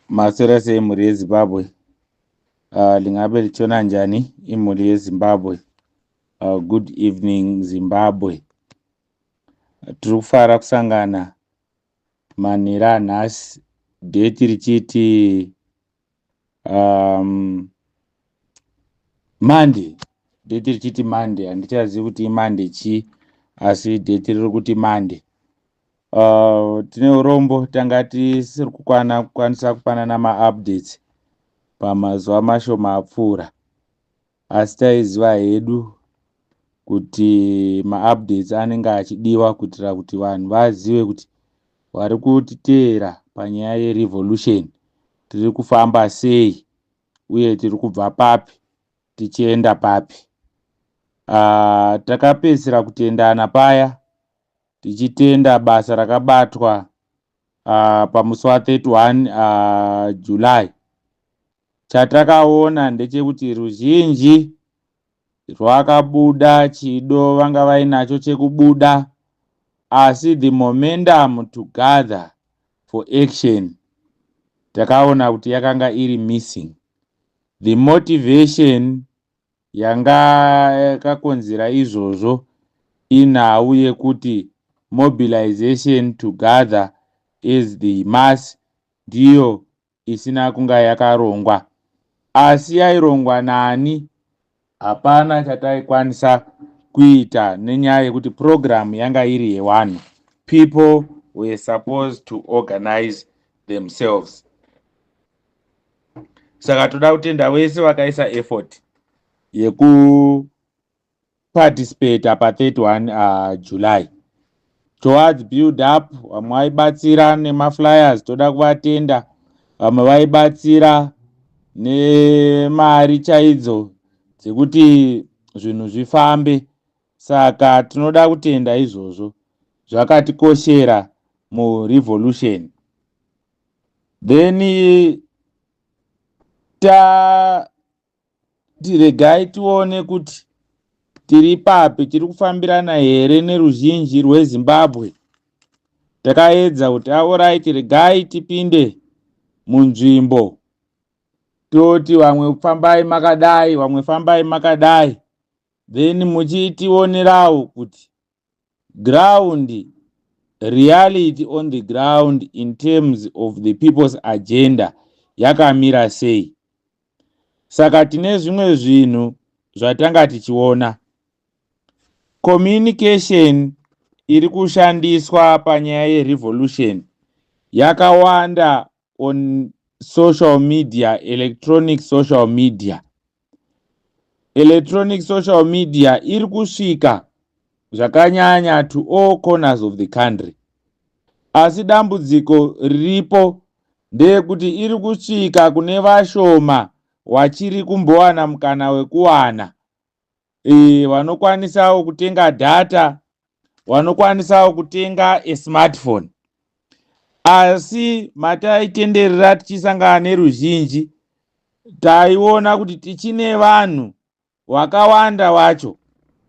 Maswera sei mhuri yeZimbabwe? Lingabe litshona njani imhuri yeZimbabwe? Good evening, Zimbabwe. Tiri kufara kusangana manheru anhasi, date richiti Monday, date richiti Monday. Handichazivi kuti iMonday chii, asi date riri kuti Monday. Tine urombo, tanga tisiri kukwana kukwanisa kupanana maupdates pamazuva mashoma apfuura, asi taiziva hedu kuti maupdates anenge achidiwa kuitira kuti vanhu vazive kuti vari kutiteera panyaya yerevolution tiri kufamba sei uye tiri kubva papi tichienda papi. Takapedzisira kutendana paya tichitenda basa rakabatwa pamusi wa31 July. Chatakaona ndechekuti ruzhinji rwakabuda, chido vanga vainacho chekubuda, asi the momentum to gather for action takaona kuti yakanga iri missing. The motivation yanga yakakonzera izvozvo inhau yekuti mobilization to gather as the mass ndiyo isina kunga yakarongwa. Asi yairongwa nani, hapana chataikwanisa kuita nenyaya yekuti program yanga iri yevanhu. People were supposed to organize themselves. Saka toda kutenda vese vakaisa effort yekuparticipata pa31 July towards build up. Vamwe vaibatsira nemaflyers, toda kuvatenda. Vamwe vaibatsira nemari chaidzo dzekuti zvinhu zvifambe, saka tinoda kutenda izvozvo, zvakatikoshera murevolution. Then tati regai tione kuti tiri papi, tiri kufambirana here neruzhinji rweZimbabwe. Takaedza kuti alright, regai tipinde munzvimbo, toti vamwe fambai makadai, vamwe fambai makadai, then muchitionerawo kuti ground reality, on the ground, in terms of the people's agenda yakamira sei. Saka tine zvimwe zvinhu zvatanga tichiona. Communication iri kushandiswa panyaya yerevolution yakawanda on social media, electronic social media. Electronic social media iri kusvika zvakanyanya to all corners of the country, asi dambudziko riripo ndeyekuti iri kusvika kune vashoma vachiri kumbowana mukana wekuwana vanokwanisawo kutenga data, vanokwanisawo kutenga asmartphone. Asi mataitenderera tichisangana neruzhinji, taiona kuti tichine vanhu vakawanda vacho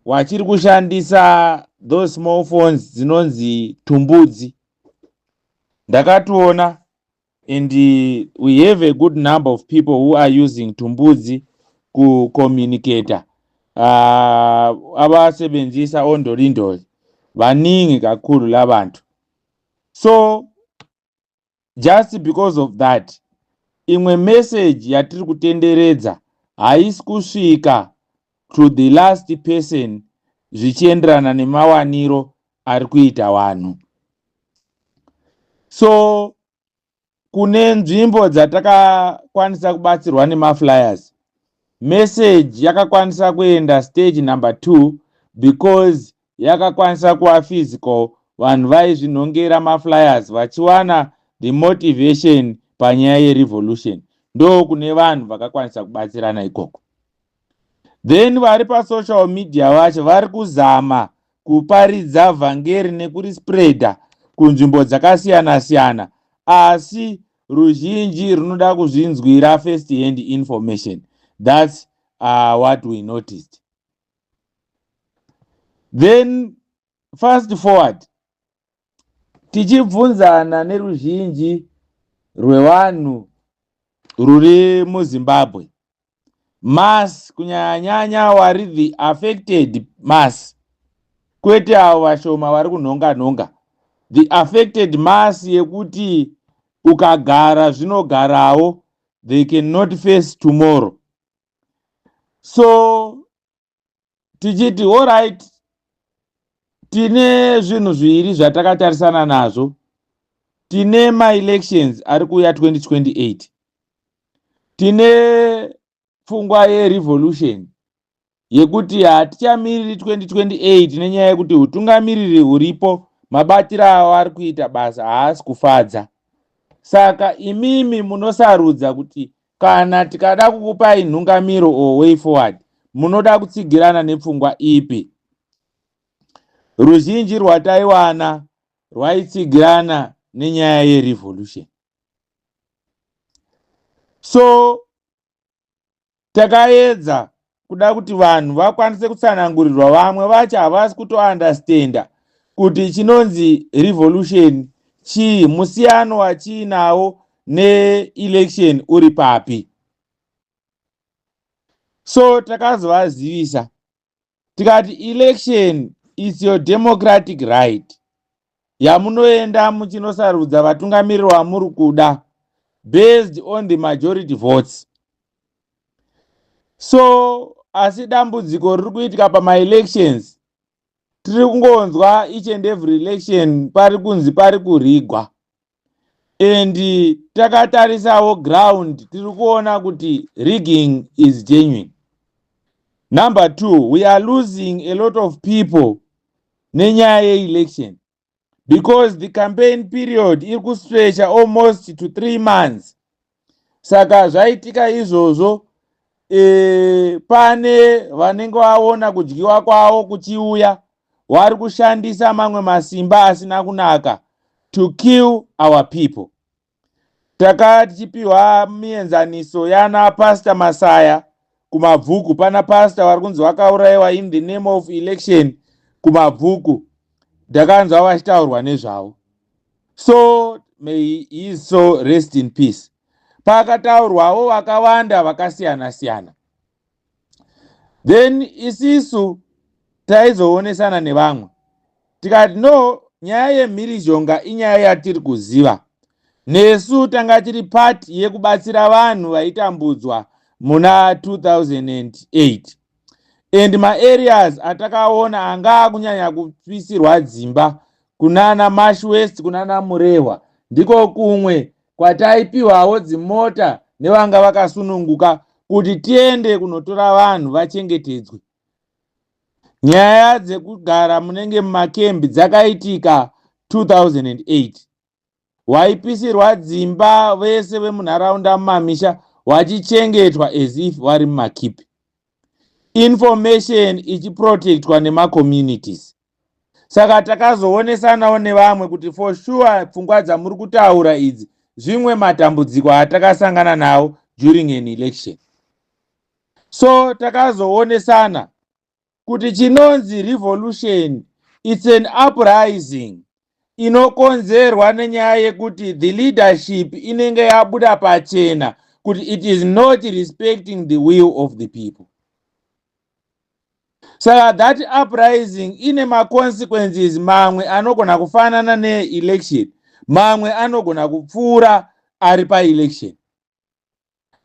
vachiri kushandisa those small phones dzinonzi tumbudzi. Ndakatoona, and we have a good number of people who are using tumbudzi kucommunicata. Abasebenzisa ondolindoli baningi kakhulu labantu. So just because of that, imwe message yatiri kutenderedza haisi kusvika to the last person zvichienderana nemawaniro ari kuita vanhu. So kune nzvimbo dzatakakwanisa kubatsirwa nemaflyers, message yakakwanisa kuenda stage number 2 because yakakwanisa kuva physical. Vanhu vaizvinhongera maflyers vachiwana the motivation panyaya yerevolution. Ndo kune vanhu vakakwanisa kubatsirana ikoko. Then vari pasocial media vacho vari kuzama kuparidza vhangeri nekurispreada kunzvimbo dzakasiyana-siyana, asi ruzhinji runoda kuzvinzwira first hand information. That's what we noticed. Then fast forward, tichibvunzana neruzhinji rwevanhu. Ruri muZimbabwe, mass, kunyanyanyanya vari the affected mass, kwete avo vashoma vari kunhonga nhonga, the affected mass yekuti ukagara zvinogarawo, they cannot face tomorrow. So tichiti, alright, tine zvinhu zviviri zvatakatarisana nazvo. Tine maelections ari kuuya 2028, tine pfungwa yerevolution yekuti hatichamiriri 2028 nenyaya yekuti utungamiriri huripo, mabatiro avo ari kuita basa haasi kufadza. Saka imimi munosarudza kuti kana tikada kukupai nhungamiro or way forward, munoda kutsigirana nepfungwa ipi? Ruzhinji rwataiwana rwaitsigirana nenyaya yerevolution. So takaedza kuda kuti vanhu vakwanise kutsanangurirwa. Vamwe vacho havasi kutounderstanda kuti chinonzi revolution chii, musiyano wachiinawo neelection uri papi. So takazovazivisa tikati, election is your democratic right yamunoenda muchinosarudza vatungamiriri vamuri kuda based on the majority votes. So asi dambudziko riri kuitika pamaelections, tiri kungonzwa each and every election pari kunzi pari kurigwa, and takatarisawo ground, tiri kuona kuti rigging is genuine. Number two, we are losing a lot of people nenyaya yeelection because the campaign period iri kustretcha almost to 3 months. Saka zvaitika izvozvo, pane vanenge vaona kudyiwa kwavo kuchiuya, vari kushandisa mamwe masimba asina kunaka to kill our people. Taka tichipiwa mienzaniso yana Pastor Masaya kuMabvuku. Pana pastor vari kunzi vakaurayiwa in the name of election kuMabvuku, ndakanzwa vachitaurwa nezvavo. So may his soul rest in peace. Pakataurwawo vakawanda vakasiyana siyana. Then isisu taizoonesana nevamwe tikati, no, nyaya yemhirizhonga inyaya yatiri kuziva. Nesu tanga tiri part yekubatsira vanhu vaitambudzwa muna 2008, and maareas atakaona anga akunyanya kupisirwa dzimba kunana Mash West, kunana Murehwa, ndiko kumwe kwataipiwawo dzimota nevanga vakasununguka kuti tiende kunotora vanhu vachengetedzwe. Nyaya dzekugara munenge mumakembi dzakaitika 2008, waipisirwa dzimba vese vemunharaunda mumamisha vachichengetwa as if vari mumakipi, information ichiprotectwa nemacommunities. Saka takazoonesanawo nevamwe kuti for sure pfungwa dzamuri kutaura idzi zvimwe matambudziko atakasangana nawo during an election. So takazoonesana kuti chinonzi revolution, it's an uprising inokonzerwa nenyaya yekuti the leadership inenge yabuda pachena kuti it is not respecting the will of the people. Saka that uprising ine maconsequences, mamwe anogona kufanana neelection, mamwe anogona kupfuura ari paelection.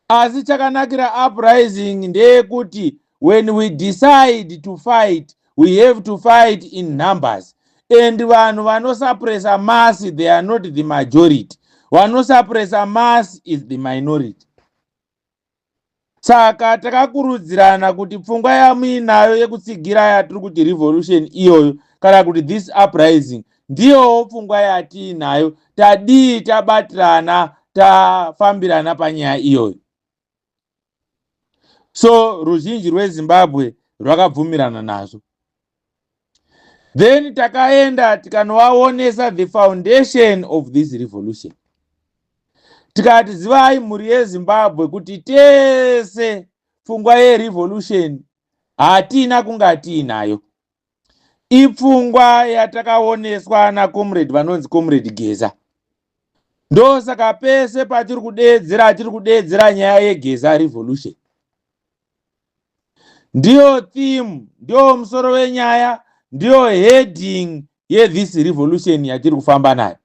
Asi chakanakira uprising ndeyekuti when we decide to fight, we have to fight in numbers, and vanhu vanosuppressa mass, they are not the majority. Vanosuppressa mass is the minority. Saka takakurudzirana kuti pfungwa yamuinayo yekutsigira yatiri kuti revolution iyoyo kana kuti this uprising ndiyowo pfungwa yatiinayo. Tadii tabatirana, tafambirana panyaya iyoyo? So ruzhinji rweZimbabwe rwakabvumirana nazvo. Then takaenda tikanovaonesa the foundation of this revolution. Tikati, zivai mhuri yeZimbabwe kuti tese pfungwa yerevolution hatina kunga tiinayo. Ipfungwa yatakaoneswa nacomrade vanonzi Comrade Geza. Ndosaka pese patiri kudeedzera, tiri kudeedzera nyaya yeGeza Revolution. Ndiyo theme, ndiyo musoro wenyaya, ndiyo heading yethis revolution yatiri kufamba nayo,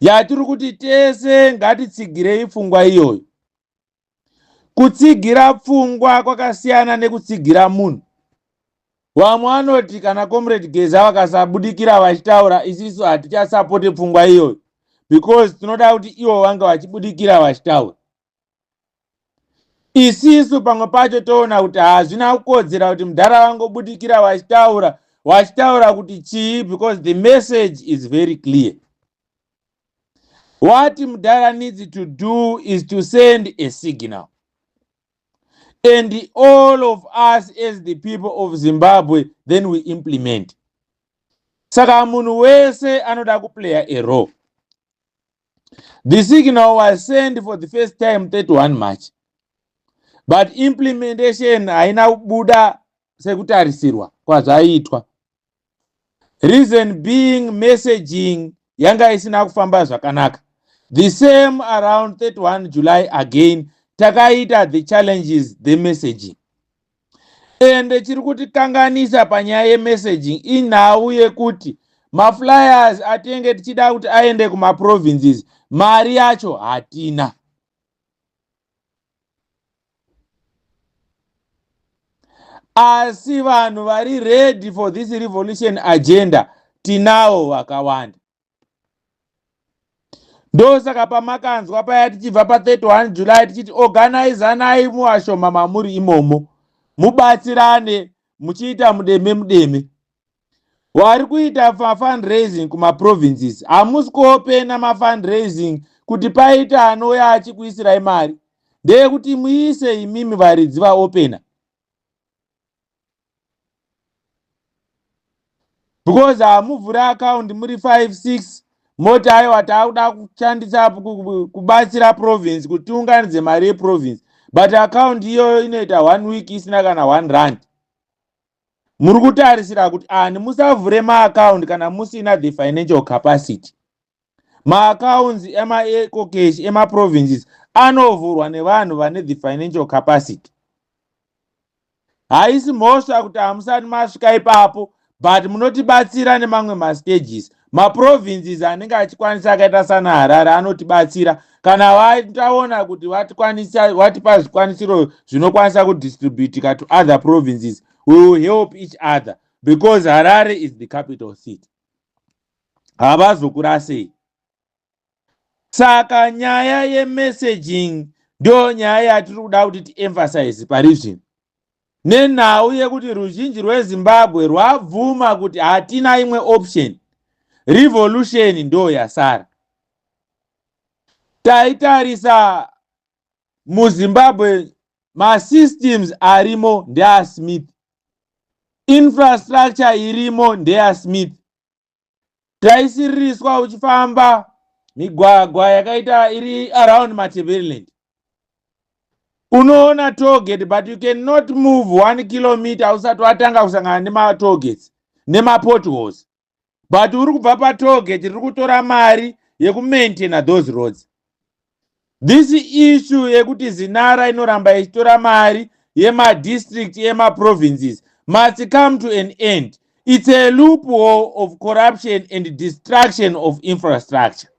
yatiri kuti tese ngatitsigirei pfungwa iyoyo. Kutsigira pfungwa kwakasiyana nekutsigira munhu. Vamwe vanoti kana Comrade Geza vakasabudikira vachitaura, isisu hatichasapote pfungwa iyoyo, because tinoda kuti ivo vange vachibudikira vachitaura. Isisu pamwe pacho toona kuti hazvina kukodzera kuti mudhara vangobudikira vachitaura, vachitaura kuti chii, because the message is very clear. What mudhara needs to do is to send a signal, and all of us as the people of Zimbabwe, then we implement. Saka munhu wese anoda kuplaya a role. The signal was sent for the first time 31 March, but implementation haina kubuda sekutarisirwa kwazvaiitwa, reason being messaging yanga isina kufamba zvakanaka. The same around 31 July again takaita the challenges, the messaging. Ende chiri kutikanganisa panyaya yemessaging inhau yekuti maflyers atenge tichida kuti aende kumaprovinces, mari yacho hatina. Asi vanhu vari ready for this revolution agenda tinawo vakawanda. Ndosaka pamakanzwa paya tichibva pa31 July tichiti organizanai muvashoma mamuri imomo, mubatsirane muchiita mudeme mudeme. Vari kuita mafundraising kumaprovinces, hamusi kuopena mafundraising kuti paita anouya achikuisirai mari. Ndeyekuti muise imimi varidzi vaopena, because hamuvhuri akaundi muri 5 6 moti aiwa, taakuda kushandisa kubatsira province kuti tiunganidze mari yeprovince, but akaundi iyoyo inoita one week isina kana R1. Muri kutarisira kuti ani? Musavhure maakaundi kana musina the financial capacity. Maaccounts emaEcoCash emaprovinces anovhurwa nevanhu vane the financial capacity. Haisi mhosva kuti hamusati masvika ipapo, but munotibatsira nemamwe mastages. Maprovinces anenge achikwanisa akaita sana Harare anotibatsira kana vataona kuti vatikwanisa, vatipa zvikwanisiro zvinokwanisa kudistributika to other provinces. We will help each other because Harare is the capital city. Havazokurasei. Saka nyaya yemessaging ndo nyaya yatiri kuda kuti tiemphasize pari zvino, nenhau yekuti ruzhinji rweZimbabwe rwabvuma kuti hatina imwe option, revolution ndo yasara. Taitarisa muZimbabwe, masystems arimo ndeaSmith, infrastructure irimo ndeyaSmith. Taisiririswa uchifamba migwagwa yakaita iri around Matebeleland, unoona tollgate, but you cannot move 1 kilometer usati watanga kusangana nematollgates nemapotholes. But uri kubva patollgate riri kutora mari yekumaintaina those roads. This issue yekuti ZINARA inoramba ichitora mari yemadistrict, yemaprovinces, must come to an end. It's a loophole of corruption and destruction of infrastructure.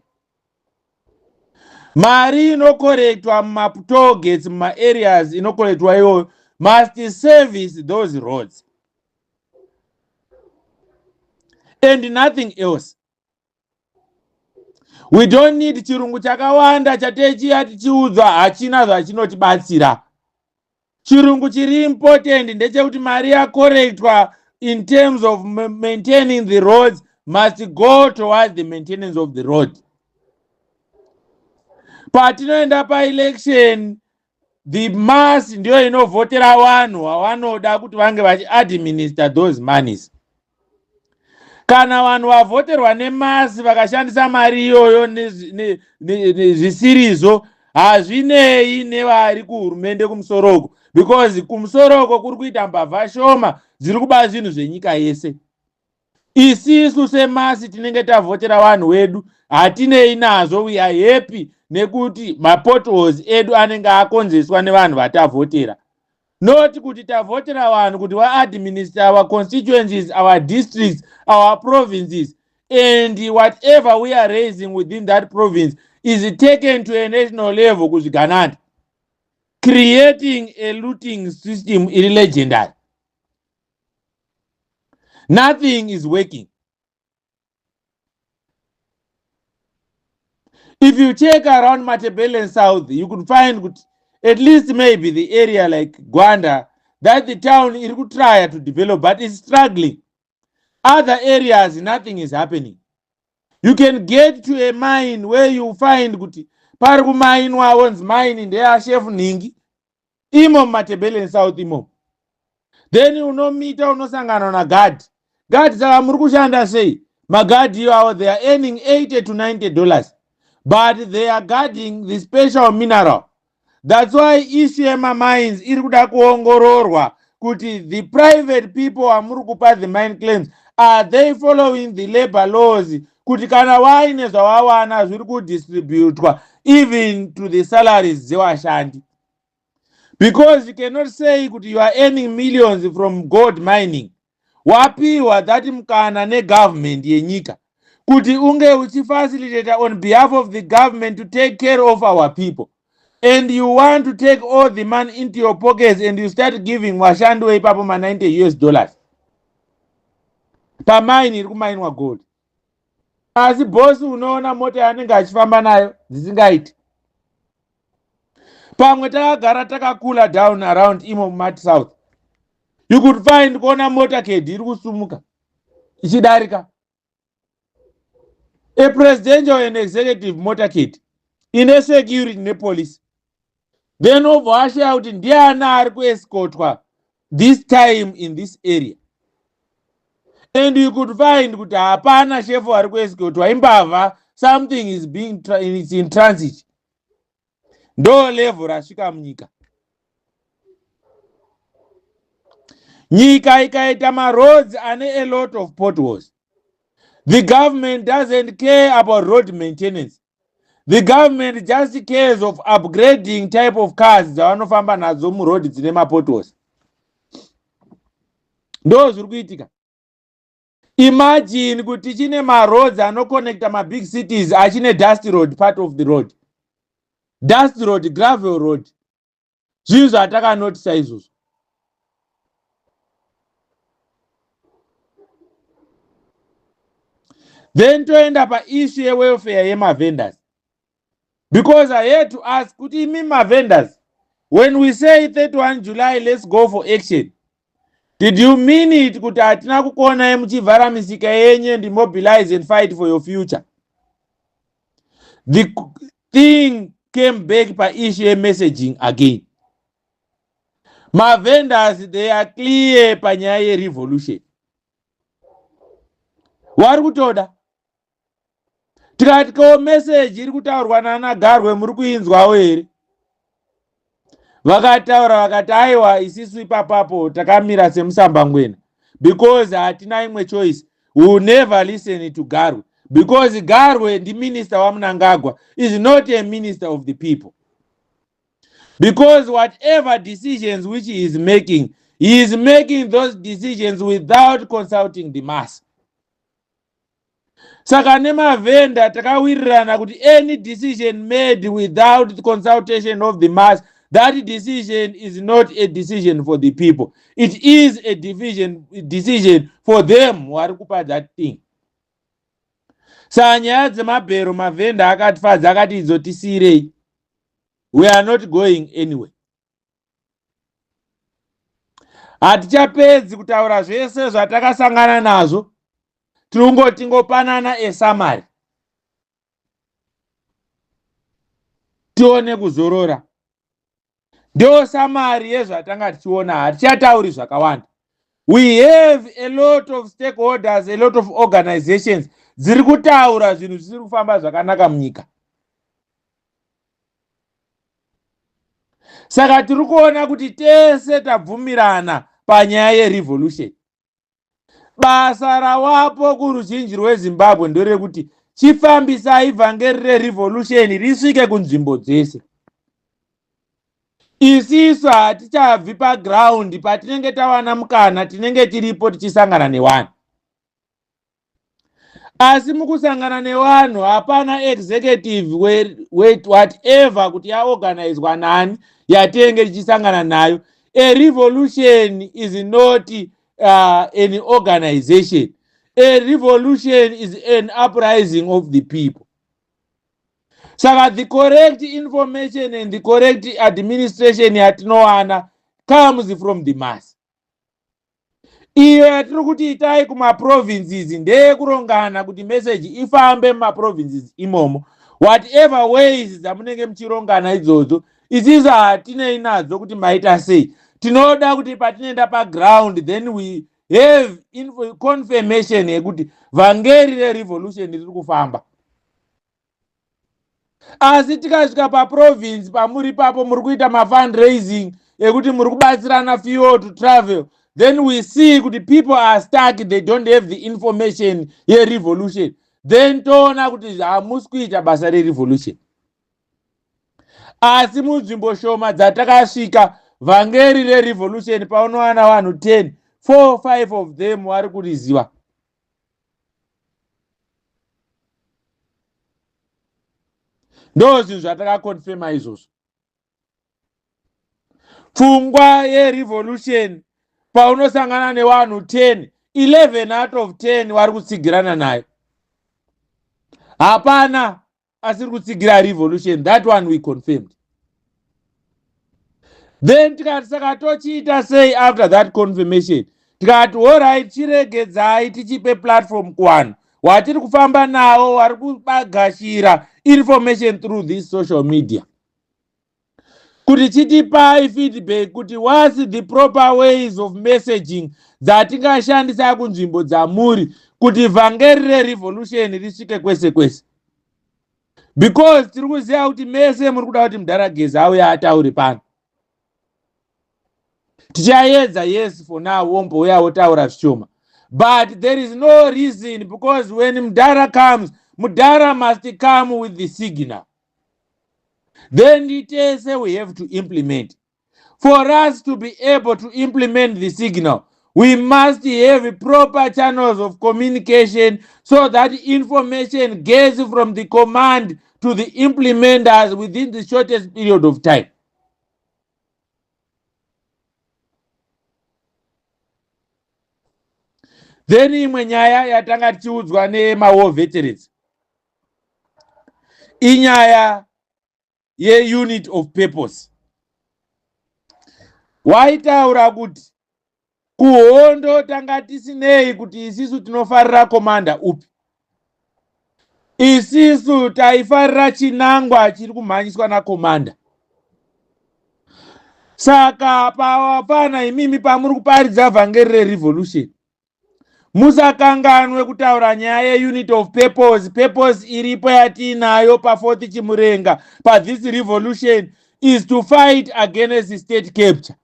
Mari inocollectwa mumatollgates, mumaareas inocollectwa iyoyo, must service those roads and nothing else. We don't need chirungu chakawanda chatechiya tichiudzwa, hachina zvachinotibatsira. Chirungu chiri important ndechekuti mari yacollectwa in terms of maintaining the roads must go towards the maintenance of the road. Patinoenda paelection, the mass ndiyo inovhotera vanhu vavanoda kuti vange vachiadminister those monies. Kana vanhu vavhoterwa nemass vakashandisa mari iyoyo zvisirizvo, hazvinei nevari kuhurumende kumusoroko, because kumusoroko kuri kuita mbavha shoma dziri kuba zvinhu zvenyika yese. Isisu semass tinenge tavhotera vanhu wedu, hatinei nazvo. We are happy nekuti mapotholes edu anenge akonzeswa nevanhu vatavhotera, not kuti tavhotera vanhu kuti vaadminister our constituencies, our districts, our provinces, and whatever we are raising within that province is taken to a national level kuzvigananda, creating a looting system iri legendary. Nothing is working. If you check around Matebeleland South, you could find kuti at least maybe the area like Gwanda, that the town iri kutrya to develop but is struggling. Other areas, nothing is happening. You can get to a mine where you find kuti pari kumainwa, wonzi mine ndeyashefu nhingi imo muMatebeleland South imomo. Then unomita, unosangana nagadhi. Gadhi, saka muri kushanda sei? Magadhi iwawo, they are earning 80 to $90, but they are guarding the special mineral. That's why issue yemamines iri kuda kuongororwa kuti the private people vamuri kupa the mine claims, are they following the labor laws, kuti kana waine zvawawana zviri kudistributwa even to the salaries dzevashandi? Because you cannot say kuti you are earning millions from gold mining, wapiwa that mukana negovernment yenyika kuti unge uchifacilitate on behalf of the government to take care of our people, and you want to take all the money into your pockets and you start giving vashandi weipapo ma90 US dollars pamaini iri kumainwa gold. Asi bhosi unoona mota yaanenge achifamba nayo dzisingaiti. Pamwe takagara takakula down around imo muMat South, you could find kuona motorcade iri kusumuka ichidarika, a presidential and executive motorcade ine security nepolice. Then obva washaya kuti ndiani ari kuescortwa this time in this area, and you could find kuti hapana shefu ari kuescortwa, imbavha. Something is being is in transit. Ndo level rasvika munyika. Nyika ikaita maroads ane a lot of potholes, the government doesn't care about road maintenance. The government just cares of upgrading type of cars dzavanofamba nadzo muroad dzine mapotholes. Ndo zviri kuitika. Imagine kuti chine maroads anoconnecta mabig cities achine dust road, part of the road dust road, gravel road. Zvinhu zvatakanotisa izvozvo. Then toenda paissue yewelfare yemavendors, because I had to ask kuti imi mavendors, when we say 31 July let's go for action, did you mean it kuti hatina kukuonai muchivhara misika yenyu and mobilize and fight for your future? The thing came back paissue yemessaging again. Mavendors, they are clear panyaya yerevolution. Wari kutoda tikati ko meseji iri kutaurwa nana Garwe muri kuinzwawo here? Vakataura vakati aiwa, isisu ipapapo takamira semusambangwena because hatina imwe choice. We will never listen to Garwe because Garwe ndiminister waMunangagwa, is not a minister of the people, because whatever decisions which he is making, he is making those decisions without consulting the mass. Saka nemavhenda takawirirana kuti any decision made without the consultation of the mass, that decision is not a decision for the people. It is a decision for them vari kupa that thing. Saka nyaya dzemabhero mavhenda akatifadza, akati idzo tisiyirei, we are not going anywhere. Hatichapedzi kutaura zvese zvatakasangana nazvo, tiri kungoti tingopanana esamari tione kuzorora. Ndo samari yezvatanga tichiona, hatichatauri zvakawanda. We have a lot of stakeholders, a lot of organizations dziri kutaura zvinhu zvisiri kufamba zvakanaka munyika. Saka tiri kuona kuti tese tabvumirana panyaya yerevolution. Basa rawapo kuruzhinji rweZimbabwe nderekuti chifambisai vhangeri rerevolution risvike kunzvimbo dzese. Isisu hatichabvi paground, patinenge tawana mukana tinenge tiripo tichisangana nevanhu. Asi mukusangana nevanhu hapana executive whatever kuti yaorganizwa nani yatinenge tichisangana nayo. A revolution is not an organization. A revolution is an uprising of the people. Saka the correct information and the correct administration yatinowana comes from the mass. Iyo yatiri kuti itai kumaprovinces ndeyekurongana kuti message ifambe mumaprovinces imomo. Whatever ways dzamunenge muchirongana idzodzo, isisu hatinei nadzo kuti maita sei. Tinoda kuti patinoenda paground, then we have confirmation yekuti vhangeri rerevolution riri kufamba. Asi tikasvika paprovince pamuri ipapo, muri kuita mafundraising ekuti muri kubatsirana fuel to travel, then we see kuti people are stuck, they don't have the information yerevolution, then toona kuti hamusi kuita basa rerevolution. Asi munzvimbo shoma dzatakasvika, vhangeri rerevolution, paunowana vanhu 10, 4 5 of them vari kuriziva. Ndo zvinhu zvatakakonfema izvozvo. Pfungwa yerevolution, paunosangana nevanhu 10, 11 out of 10 vari kutsigirana nayo. Hapana asiri kutsigira revolution. That one we confirmed. Then tikati, saka tochiita sei after that confirmation? Tikati, alright, chiregedzai tichipe platform kuvanhu watiri kufamba navo vari kubagashira information through this social media, kuti chitipai feedback kuti what's the proper ways of messaging dzatingashandisa kunzvimbo dzamuri kuti vhangeri rerevolution risvike kwese kwese, because tiri kuziva kuti mese muri kuda kuti Mudhara Geza auye ataure pano. Tichaedza, yes, for now wombouya wotaura zvishoma, but there is no reason, because when Mudhara comes, Mudhara must come with the signal. Then tese we have to implement. For us to be able to implement the signal, we must have proper channels of communication so that information gets from the command to the implementers within the shortest period of time. Then imwe nyaya yatanga tichiudzwa nemawar veterans inyaya yeunit of purpose. Waitaura kuti kuhondo tanga tisinei kuti isisu tinofarira commander upi, isisu taifarira chinangwa chiri kumhanyiswa nacommander. Saka pawapana imimi pamuri kuparidza vhangeri rerevolution, musakanganwe kutaura nyaya yeunit of purpose. Purpose iripo yatiinayo paFourth Chimurenga, pathis revolution, is to fight against state capture,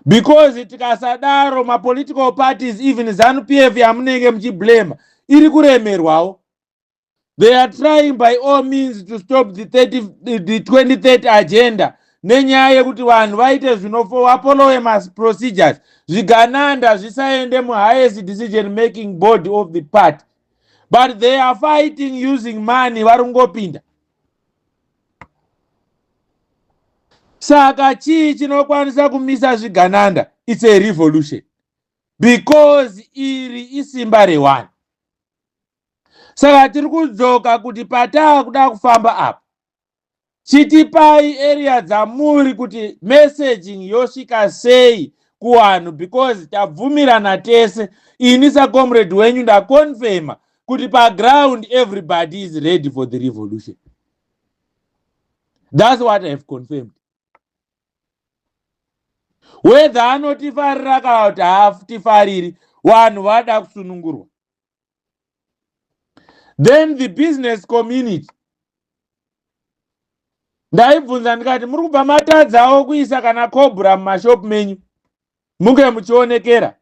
because tikasadaro, mapolitical parties, even ZANU PF yamunenge muchiblema, iri kuremerwawo. They are trying by all means to stop the 2030 agenda nenyaya yekuti vanhu vaite zvinowafollowe maprocedures, zvigananda zvisaende muhighest decision making board of the party, but they are fighting using money. Vari kungopinda. Saka chii chinokwanisa kumisa zvigananda? It's a revolution, because iri isimba rewanhu. Saka tiri kudzoka kuti pataa kuda kufamba apa, chitipai area dzamuri kuti messaging yosvika sei kuvanhu, because tabvumirana tese. Ini sacomrade wenyu ndakonfema kuti paground everybody is ready for the revolution. That's what I have confirmed. Whether anotifarira kana kuti haatifariri, vanhu vada kusunungurwa. Then the business community, ndaibvunza ndikati, muri kubva matadzawo kuisa kana cobra mumashopu menyu munge muchionekera?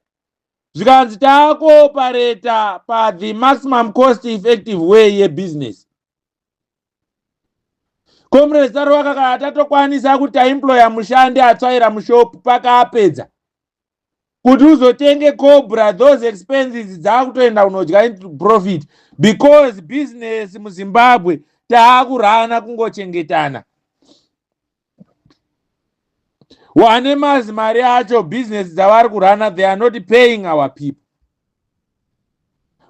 Zvikanzi taakuopareta pathe maximum cost effective way yebusiness. Comrade Saruwaka, kana tatokwanisa kuti taemploya mushandi atsvaira mushopu pakaapedza, kuti uzotenge Cobra, those expenses dzaakutoenda kunodya into profit, because business muZimbabwe taakurana kungochengetana. Wane mazimari acho, business dzavari kurana, they are not paying our people.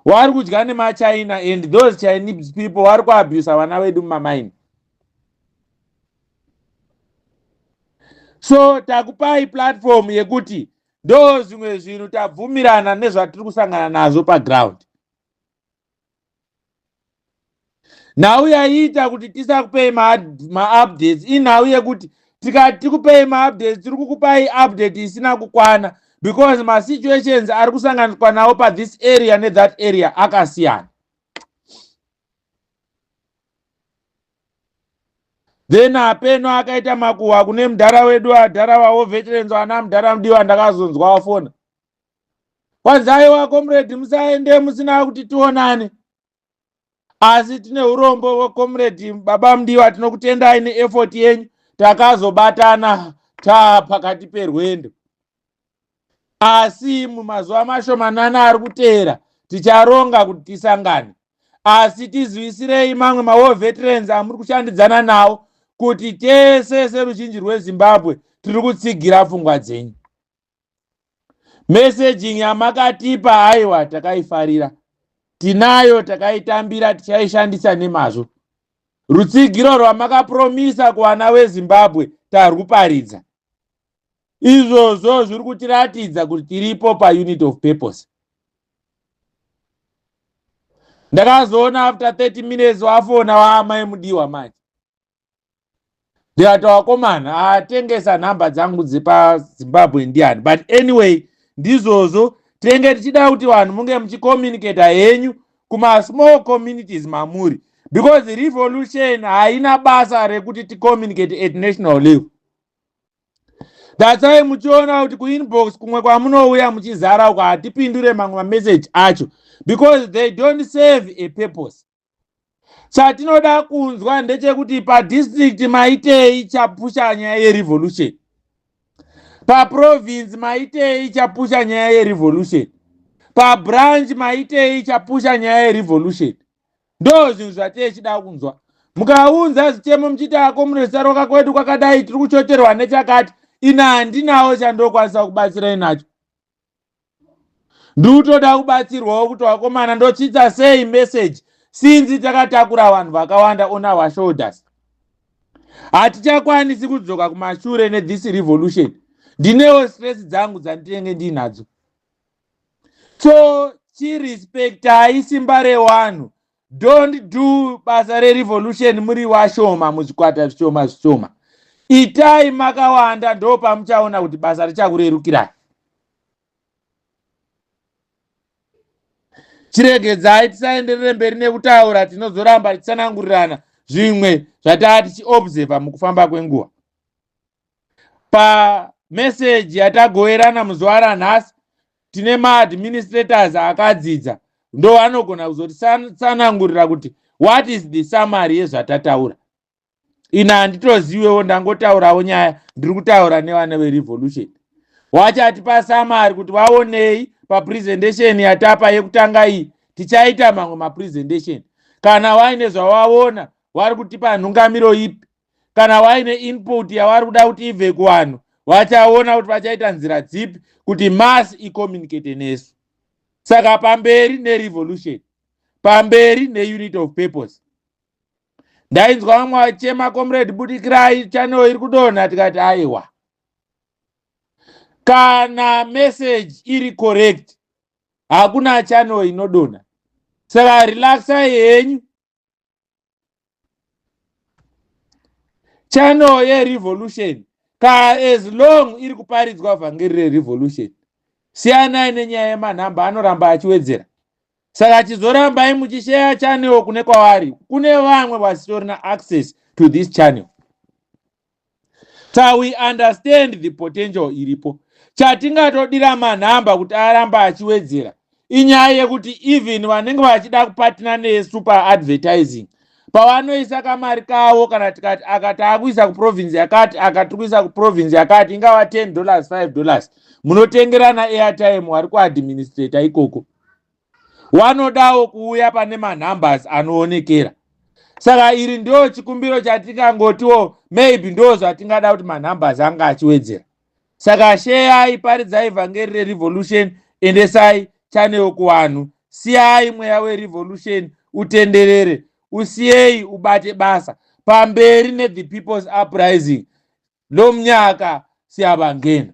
Vari kudya nemaChina, and those Chinese people vari kuabusa vana vedu mumamaini. So takupai platform yekuti ndo zvimwe zvinhu tabvumirana nezvatiri kusangana nazvo paground. Nhau yaiita kuti tisakupei maupdates inhau yekuti tikati tikupei maupdates, tiri kukupai update isina kukwana, because masituations ari kusanganiswa nawo pathis area nethat area akasiyana. Then apeno akaita makuhwa kune mudhara wedu, adhara wavo veterans, ana mudhara Mudiwa. Ndakazonzwa wafona kwanzi, "Aiwa comrade, musaende musina kuti tionane." Asi tine urombo, comrade baba Mudiwa, tinokutendai neeffort yenyu. Takazobatana taa pakati perwendo, asi mumazuva mashomanana ari kuteera ticharonga kuti tisangane. Asi tizivisirei mamwe mawar veterans amuri kushandidzana nawo kuti tese seruzhinji rweZimbabwe tiri kutsigira pfungwa dzenyu. Messaging yamakatipa, aiwa, takaifarira, tinayo, takaitambira, tichaishandisa nemazvo. Rutsigiro rwamakapromisa kuvana veZimbabwe tarwuparidza. Izvozvo zviri kutiratidza kuti tiripo paunit of purpose. Ndakazoona after 30 minutes wafona waamai Mudiwa. Manje ndikati, "Wakomana atengesa nhamba dzangu dzepaZimbabwe ndiani?" But anyway, ndizvozvo. Tinenge tichida kuti vanhu munge muchicommunicata henyu kumasmall communities mamuri, because revolution haina basa rekuti ticommunicate at national level. That's why muchiona kuti kuinbox kumwe kwamunouya muchizara uko, hatipindure mamwe mameseji acho, because they don't serve a purpose. Chatinoda kunzwa ndechekuti padistrict maitei chapusha nyaya yerevolution, paprovince maitei chapusha nyaya yerevolution, pabranch maitei chapusha nyaya yerevolution. Ndo zvinhu zvatechida kunzwa. Mukaunza zvichemo muchiti, "Akomuresaroka kwedu kwakadai, tiri kuchoterwa nechakati," ina handinawo chandokwanisa kubatsirai nacho. Ndikutoda kubatsirwawo kuti, wakomana, ndotsvitsa sei message, since takatakura vanhu vakawanda on our shoulders? Hatichakwanisi kudzoka kumashure nethis revolution. Ndinewo stress dzangu dzandinenge ndinadzo. So chirespectai simba revanhu. Don't do basa rerevolution muri washoma, muzvikwata zvishoma zvishoma. Itai makawanda, ndo pamuchaona kuti basa richakurerukirai. Chiregedzai tisaenderere mberi nekutaura. Tinozoramba tichitsanangurirana zvimwe zvataa tichiobserva mukufamba kwenguva. Pameseji yatagoverana muzuva ranhasi, tine maadministrators akadzidza, ndo vanogona kuzotitsanangurira kuti what is the summary yezvatataura. Ina handitozivewo, ndangotaurawo nyaya. Ndiri kutaura nevana verevolution, wachatipa summary kuti vaonei papresentation yatapa yekutanga iyi. Tichaita mamwe mapresentation. Kana waine zvavaona, vari kutipa nhungamiro ipi? Kana waine input yavari kuda kuti ibve kuvanhu, vachaona kuti vachaita nzira dzipi kuti mass icommunicate nesu. Saka pamberi nerevolution, pamberi neunit of purpose. Ndainzwa vamwe vachema, "Comrade, budikirai, channel iri kudonha." Tikati, "Aiwa, kana message iri correct, hakuna channel inodonha." Saka relaxai henyu. Channel yerevolution ka, as long iri kuparidzwa vhangeri rerevolution, siyanai nenyaya yemanhamba anoramba achiwedzera. Saka chizorambai muchisheya channel kune kwavari, kune vamwe vasitorina access to this channel. Sa we understand the potential iripo. Chatingatodira manhamba kuti aramba achiwedzera inyaya yekuti even vanenge vachida kupatina nesu paadvertising, pavanoisa kamari kavo, kana tikati aka taakuisa kuprovince yakati, aka tiri kuisa kuprovince yakati, ingava $10, $5, munotengerana airtime. Vari kuadministrata ikoko wanodawo kuuya pane manumbers anoonekera. Saka iri ndo chikumbiro chatingangotiwo, maybe ndo zvatingada kuti manumbers anga achiwedzera. Saka sheyai, paridzai vhangeri rerevolution, endesai channel kuvanhu, siyai mweya werevolution utenderere, usiyei ubate basa. Pamberi nethe People's Uprising! Lomnyaka siyabangena.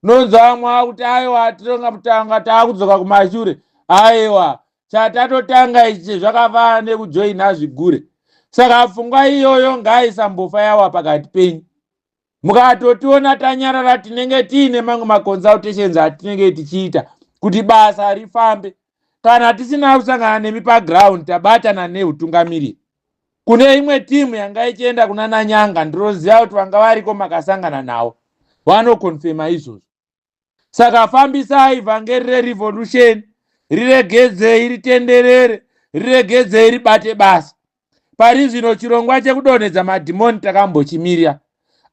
Nonzwa vamwe kuti aiwa, tinonga taakudzoka kumashure. Aiwa, chatatotanga ichi zvakafanana nekujoina zvigure. Saka pfungwa iyoyo ngaisambofa yawa pakati penyu. Mukatotiona tanyarara, tinenge tiine mamwe maconsultations atinenge tichiita kuti basa rifambe. Kana tisina kusangana nemi paground, tabatana neutungamiriri. Kune imwe timu yanga ichienda kuna nanyanga, ndinoziva kuti vanga variko makasangana navo, vanokonfema izvozvo. Saka fambisai vhangeri rerevolution, riregedzei ritenderere, riregedzei ribate basa. Pari zvino chirongwa chekudonhedza madhimoni takambochimirira,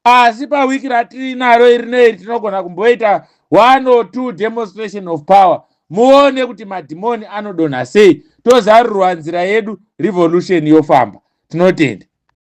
asi pawiki ratirinaro iri neiri tinogona kumboita one or two demonstration of power, muone kuti madhimoni anodonha sei. Tozarurirwa nzira yedu, revolution yofamba. Tinotenda.